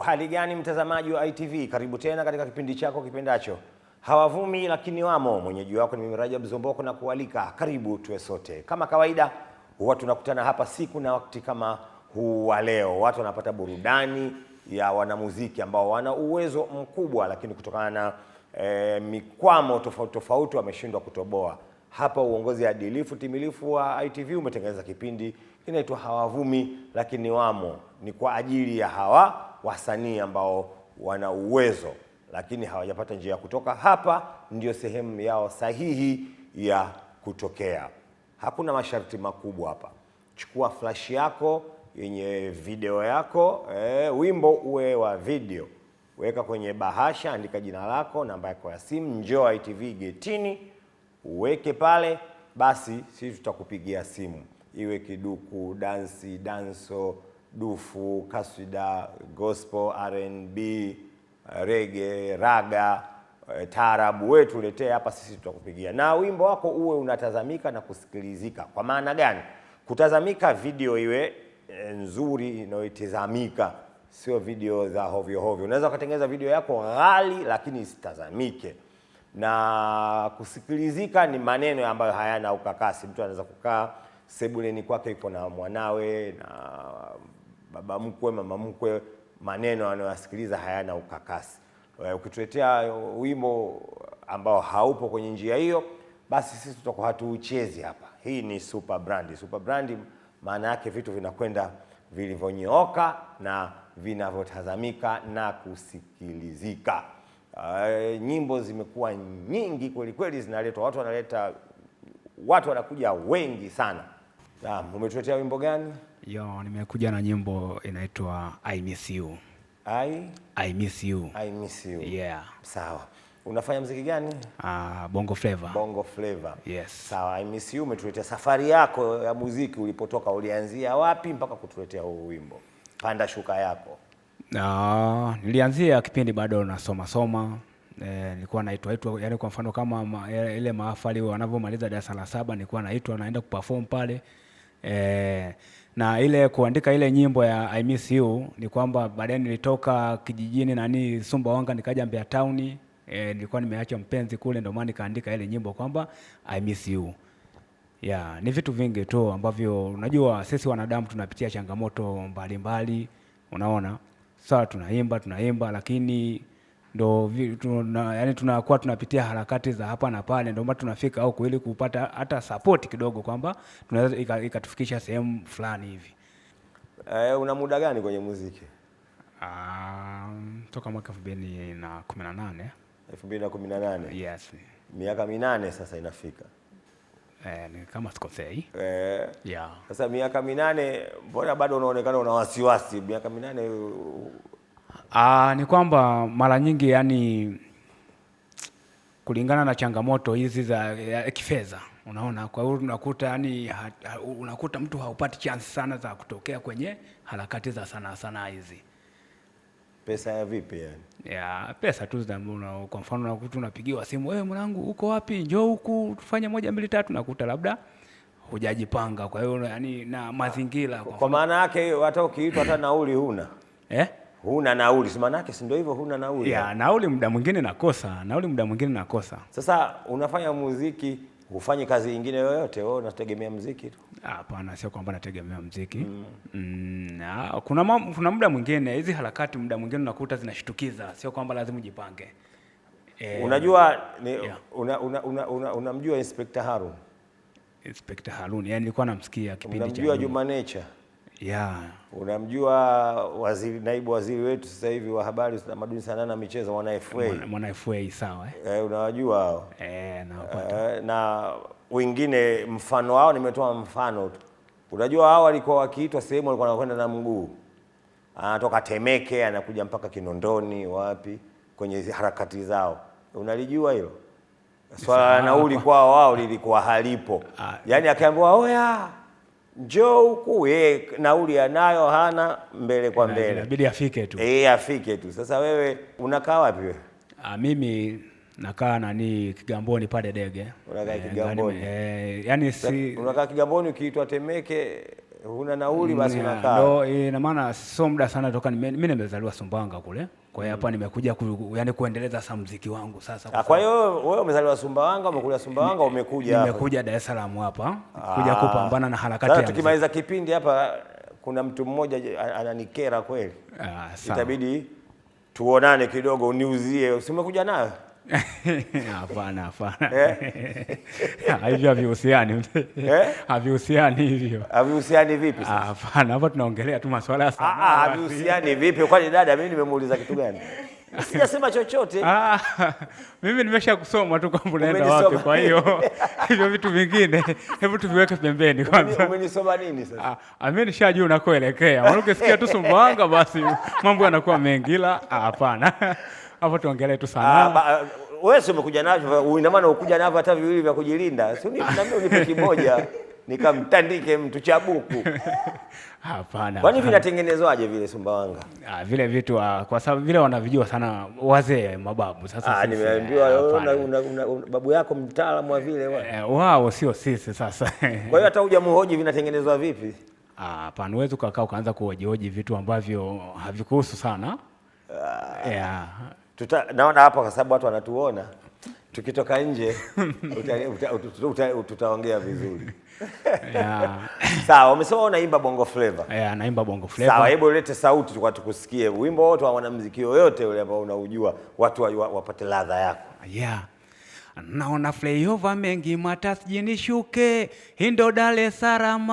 Uhali gani mtazamaji wa ITV, karibu tena katika kipindi chako kipendacho Hawavumi Lakini Wamo. Mwenyeji wako ni mimi Rajab Zomboko na kualika, karibu tuwe sote. Kama kawaida, huwa tunakutana hapa siku na wakati kama huu wa leo, watu wanapata burudani ya wanamuziki ambao wana uwezo mkubwa, lakini kutokana na mikwamo tofauti tofauti wameshindwa kutoboa. Hapa uongozi adilifu timilifu wa ITV umetengeneza kipindi kinaitwa Hawavumi Lakini Wamo. Ni kwa ajili ya hawa wasanii ambao wana uwezo lakini hawajapata njia ya kutoka. Hapa ndio sehemu yao sahihi ya kutokea. Hakuna masharti makubwa hapa. Chukua flash yako yenye video yako, wimbo uwe wa video, weka kwenye bahasha, andika jina lako, namba yako ya simu, njoo ITV getini uweke pale, basi sisi tutakupigia simu, iwe kiduku, dansi, danso, dufu, kaswida, gospel, R&B, reggae, raga, taarabu, wewe tuletee hapa, sisi tutakupigia. Na wimbo wako uwe unatazamika na kusikilizika. Kwa maana gani? Kutazamika, video iwe nzuri inayotazamika, sio video za hovyo hovyo. Unaweza ukatengeneza video yako ghali lakini isitazamike. Na kusikilizika ni maneno ambayo hayana ukakasi. Mtu anaweza kukaa sebuleni kwake yuko na mwanawe na baba mkwe, mama mkwe, maneno anayoyasikiliza hayana ukakasi. Ukituletea wimbo ambao haupo kwenye njia hiyo, basi sisi tutakuwa hatuuchezi hapa. Hii ni super brand. Super brand maana yake vitu vinakwenda vilivyonyooka na vinavyotazamika na kusikilizika. Nyimbo zimekuwa nyingi kweli kweli, zinaletwa, watu wanaleta, watu wanakuja wengi sana. Naam, umetuletea wimbo gani? Yo, nimekuja na nyimbo inaitwa I Miss You. I Miss You. I Miss You. Yeah. Sawa. Unafanya mziki gani? Bongo Flava. Bongo Flava. Yes. Sawa, I Miss You umetuletea safari yako ya muziki, ulipotoka, ulianzia wapi mpaka kutuletea huu wimbo? Panda shuka yako. Nilianzia kipindi bado nasoma soma. Nilikuwa naitwa itwa, yani kwa mfano kama ile mahafali wanavyomaliza darasa la 7, nilikuwa naitwa naenda kuperform pale. Na ile kuandika ile nyimbo ya I Miss You ni kwamba baadaye nilitoka kijijini nani Sumbawanga nikaja Mbeya Town. Nilikuwa nimeacha mpenzi kule, ndio maana nikaandika ile nyimbo kwamba I Miss You. Yeah, ni vitu vingi tu ambavyo unajua sisi wanadamu tunapitia changamoto mbalimbali, unaona. Sasa tunaimba lakini ndo yani tunakuwa tunapitia harakati za hapa na pale, ndio maana tunafika huku ili kupata hata support kidogo kwamba tunaweza ikatufikisha sehemu fulani hivi. Una muda gani kwenye muziki? Toka mwaka 2018. 2018? Yes. Miaka 8 sasa inafika. Ni kama sikosei. Yeah. Sasa miaka 8, mbona bado unaonekana una wasiwasi? Miaka 8 Ni kwamba mara nyingi yani kulingana na changamoto hizi za kifedha, unaona, kwa hiyo unakuta yani unakuta mtu haupati chance sana za kutokea kwenye harakati za sanaa hizi. Pesa ya vipi yani? Ya, pesa tu za kwa mfano unakuta unapigiwa simu, wewe mwanangu uko wapi? Njoo huku tufanye 1 2 3, nakuta labda hujajipanga. Kwa hiyo yani na mazingira kwa maana yake hata ukiitwa hata nauli huna. Huna nauli, si maana yake si ndio hivyo, huna nauli. Ya, nauli muda mwingine nakosa, nauli muda mwingine nakosa. Sasa unafanya muziki, hufanyi kazi nyingine yoyote, wewe unategemea muziki tu? Hapana, sio kwamba nategemea muziki. Kuna muda mwingine hizi harakati muda mwingine unakuta zinashtukiza, sio kwamba lazima ujipange. Unajua ni, unamjua Inspector Harun? Inspector Harun, yani nilikuwa namsikia kipindi cha Unamjua nyuma. Juma Nature? Yeah. Unamjua naibu waziri wetu sasa hivi wa habari, utamaduni, sanaa na michezo, Mwana FA? Mwana FA, sawa, eh? Unawajua hao? Nawapata. Na wengine mfano wao nimetoa mfano tu. Unajua hao walikuwa wakiitwa sehemu walikuwa wanakwenda na mguu. Anatoka Temeke anakuja mpaka Kinondoni wapi kwenye harakati zao. Unalijua hilo? Swala la nauli kwao wao lilikuwa halipo. Yaani akaambiwa oya njoo huku, yeye nauli anayo hana, mbele kwa mbele. Inabidi afike tu. Afike tu. Sasa wewe unakaa wapi wewe? Mimi nakaa nani Kigamboni pale Dege. Unakaa Kigamboni? Yani si Unakaa Kigamboni ukiitwa Temeke Huna nauli basi unakaa. Ndo ina maana sio muda sana toka mimi nimezaliwa Sumbawanga kule. Kwa hiyo hapa nimekuja yani kuendeleza sasa muziki wangu sasa. Kwa hiyo wewe umezaliwa Sumbawanga, umekulia Sumbawanga, umekuja hapa. Nimekuja Dar es Salaam hapa kuja kupambana na harakati Sasa ya muziki. tukimaliza kipindi hapa kuna mtu mmoja ananikera kweli. Sawa. Itabidi tuonane kidogo uniuzie. Si umekuja nayo? Hapana, hapana. Hivyo havihusiani. Eh? Havihusiani hivyo. Havihusiani vipi sasa? Hapana, hapa tunaongelea tu masuala ya sanaa. Havihusiani vipi? Kwani dada mimi nimemuuliza kitu gani? Sijasema chochote. Mimi nimesha kusoma tu kwamba unaenda Umenisoma. wapi, kwa hiyo hivyo vitu vingine hebu tuviweke pembeni kwanza. Umenisoma nini sasa? Mimi nishajua unakoelekea. Maana ukisikia tu Sumbawanga basi mambo yanakuwa mengi, ila hapana. Hapo tuongelee tu sanaa. Wewe si umekuja navyo, ina maana ukuja navyo hata viwili vya kujilinda. Si na mimi unipe kimoja nikamtandike mtu chabuku. Hapana. Kwani vinatengenezwaje vile Sumbawanga? Vile vitu kwa sababu vile wanavijua sana wazee mababu. Sasa sisi, Nimeambiwa hapana. babu yako mtaalamu wa vile bwana. Wao sio sisi sasa. Kwa hiyo hata hujamhoji vinatengenezwa vipi? Hapana, huwezi ukakaa ukaanza kuhojihoji vitu ambavyo havikuhusu sana. Yeah. Naona hapa kwa sababu watu wanatuona. Tukitoka nje tutaongea vizuri. Yeah. Sawa, umesema unaimba Bongo Flava. Yeah, naimba Bongo Flava. Sawa, hebu ulete sauti kwa tukusikie. Wimbo wote wa mwanamuziki yoyote ule ambao unaujua, watu wapate ladha yako. Yeah. Naona flyover mengi matasiji nishuke, hindo Dar es Salaam,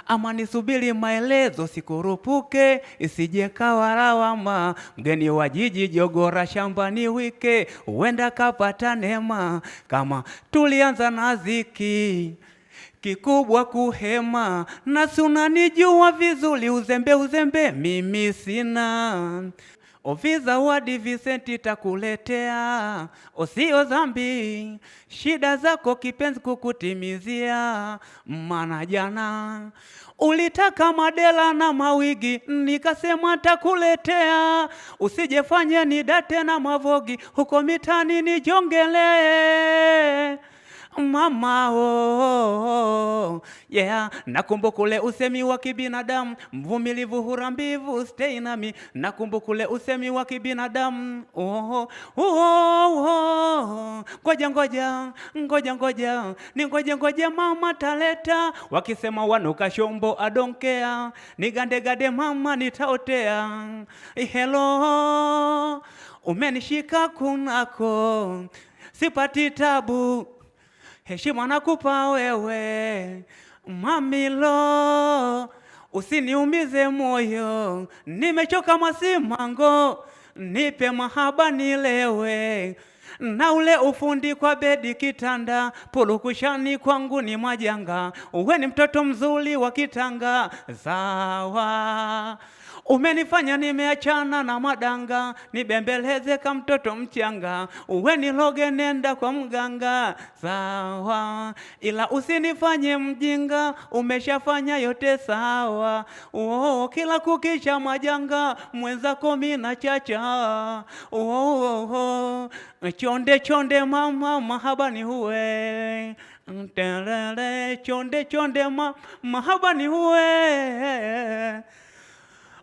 ama nisubiri maelezo sikurupuke, isije kawa lawama, mgeni wa jiji jogora shambani wike, huenda kapata neema, kama tulianza na ziki kikubwa kuhema, na si unanijua vizuri, uzembe uzembe mimi sina. Oviza wadi Vicenti takuletea, osio dhambi, shida zako kipenzi kukutimizia. Maana jana ulitaka madela na mawigi, nikasema takuletea, usijefanye nidate na mavogi, huko mitani nijongele. Mama oh, yeah. Nakumbukule usemi wa kibinadamu, mvumilivu hurambivu, stay nami. Nakumbukule usemi wa kibinadamu, oh, oh, oh. Ngoja ngoja ngoja ngoja ni ngoja ngoja mama taleta, wakisema wanuka shombo adonkea, nigande gade mama nitaotea. Hello, umenishika kunako, sipati tabu, heshima nakupa wewe mamilo, usiniumize moyo, nimechoka masimango, nipe mahaba nilewe, na ule ufundi kwa bedi kitanda, purukushani kwangu ni majanga, uwe ni mtoto mzuri wa kitanga, sawa. Umenifanya nimeachana na madanga, nibembeleze kama mtoto mchanga, uwe niloge nenda kwa mganga, sawa. Ila usinifanye mjinga, umeshafanya yote sawa. Oh, kila kukicha majanga, mwenzako mina chacha. Oh, oh, oh. Chonde chonde mama mahaba ni huwe, Ntelele, chonde chonde mahaba ni huwe.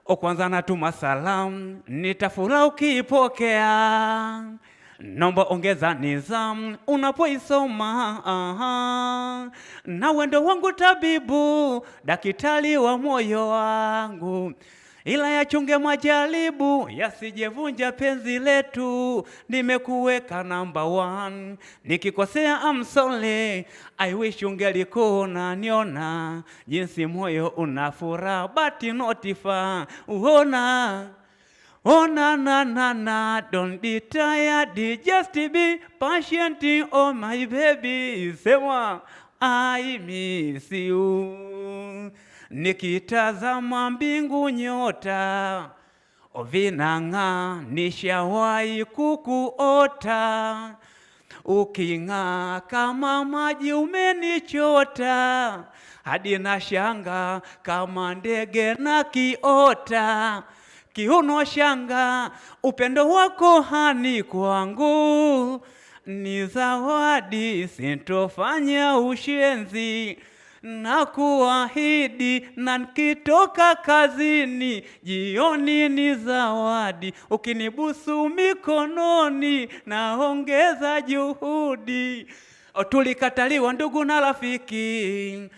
O, kwanza natuma salamu, nitafurahi ukiipokea. Nomba ongeza nizamu unapoisoma. Aha. Na wendo wangu tabibu, daktari wa moyo wangu, ila yachunge majaribu yasijevunja penzi letu. Nimekuweka number 1, nikikosea I'm sorry. I wish ungelikuwa unaniona jinsi moyo unafuraha, but not far. Uona Oh na na na na, don't be tired, just be patient, oh my baby. Sema I miss you. Nikitazama mbingu nyota vinang'aa, nishawahi kukuota. Uking'aa kama maji umenichota, hadi nashanga kama ndege na kiota. Kiuno shanga, upendo wako hani kwangu ni zawadi, sintofanya ushenzi. Na kuahidi na nikitoka kazini jioni ni zawadi, ukinibusu mikononi naongeza juhudi. Tulikataliwa ndugu na rafiki,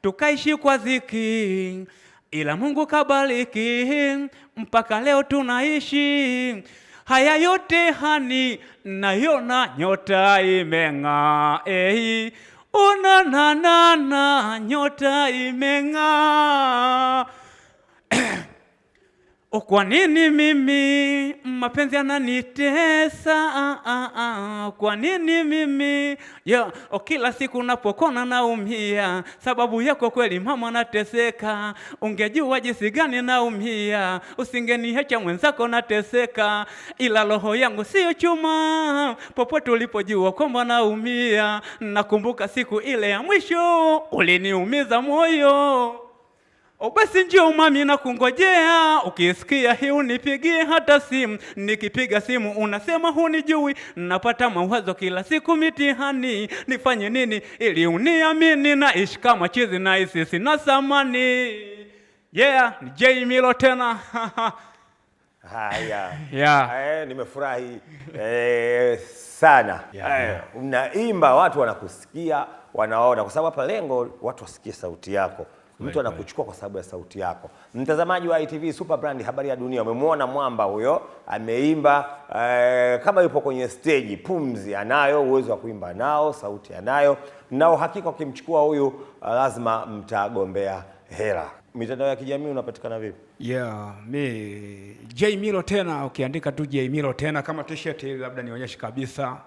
tukaishi kwa dhiki, ila Mungu kabariki mpaka leo tunaishi. Haya yote hani nayona nyota imeng'aa, ei onananana nyota imeng'aa. Kwa nini mimi mapenzi yananitesa? Kwa nini mimi yeah, kila siku napokona naumia, sababu yako kweli mama nateseka. Ungejua jinsi gani naumia, usingeniacha mwenzako nateseka, ila roho yangu siyo chuma, popote ulipojua kwamba naumia. Nakumbuka siku ile ya mwisho uliniumiza moyo. O basi njoo mami na kungojea, ukisikia hii unipigie hata simu. Nikipiga simu unasema hunijui, napata mawazo kila siku mitihani. Nifanye nini ili uniamini? Naishi kama chizi na hisi sina thamani. Yeah, ni J Milo tena. Haya. Yeah. Nimefurahi sana. Yeah, yeah. Unaimba watu wanakusikia, wanaona, kwa sababu hapa lengo watu wasikie sauti yako. Mtu anakuchukua kwa sababu ya sauti yako. Mtazamaji wa ITV Super Brand, habari ya dunia, umemwona mwamba huyo ameimba kama yupo kwenye stage, pumzi anayo, uwezo wa kuimba nao, sauti anayo, na uhakika ukimchukua huyu lazima mtagombea hela. Mitandao ya kijamii unapatikana vipi? Yeah, mi J Milo tena, ukiandika tu J Milo tena kama t-shirt hii labda nionyeshe kabisa.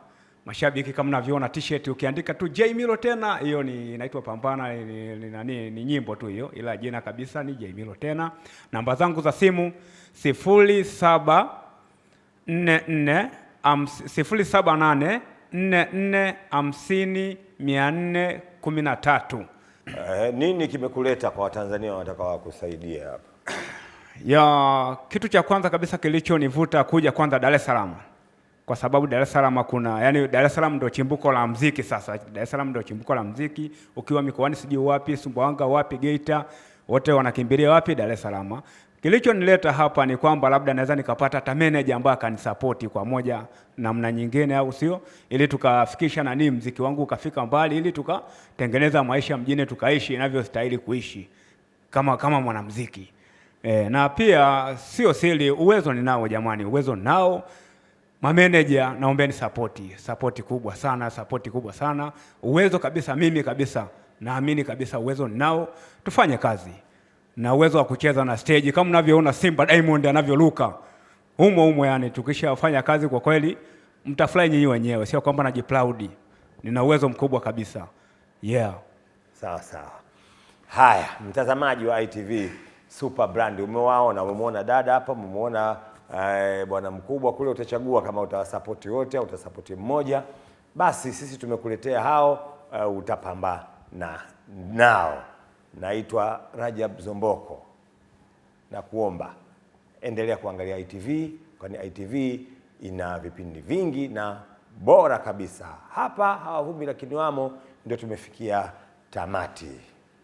Mashabiki kama mnavyoona t-shirt ukiandika tu J Milo tena, hiyo ni inaitwa Pambana, ni nyimbo tu hiyo, ila jina kabisa ni J Milo tena. Namba zangu za simu 0744 078 44 50 413. Nini kimekuleta kwa Watanzania wanataka wakusaidie hapa? Ya, kitu cha kwanza kabisa kilichonivuta kuja kwanza Dar es Salaam, kwa sababu Dar es Salaam kuna, yani Dar es Salaam ndio chimbuko la muziki sasa. Dar es Salaam ndio chimbuko la muziki. Ukiwa mikoani sijui wapi, Sumbawanga wapi, Geita, wote wanakimbilia wapi? Dar es Salaam. Kilichonileta hapa ni kwamba labda naweza nikapata hata manager ambaye akanisapoti kwa moja namna nyingine, au sio, ili tukafikisha nani muziki wangu ukafika mbali, ili tukatengeneza maisha mjini, tukaishi inavyostahili kuishi kama mwanamuziki. Na pia sio siri, uwezo ninao jamani, uwezo ninao. Mameneja naombeni sapoti, sapoti kubwa sana, sapoti kubwa sana. Uwezo kabisa, mimi kabisa naamini kabisa uwezo ninao, tufanye kazi. Na uwezo wa kucheza na stage kama mnavyoona Simba Diamond anavyoruka humo humo, yani tukishafanya kazi kwa kweli mtafurahi nyinyi wenyewe, sio kwamba najiproud. Nina uwezo mkubwa kabisa. Yeah. Sawa sawa. Haya, mtazamaji wa ITV Super Brand, umewaona, umemuona dada hapa, umemuona bwana mkubwa kule. Utachagua kama utawasapoti wote au utasapoti mmoja. Basi sisi tumekuletea hao, utapambana nao. Naitwa Rajab Zomboko, na kuomba endelea kuangalia ITV, kwani ITV ina vipindi vingi na bora kabisa. Hapa hawavumi lakini wamo, ndio tumefikia tamati.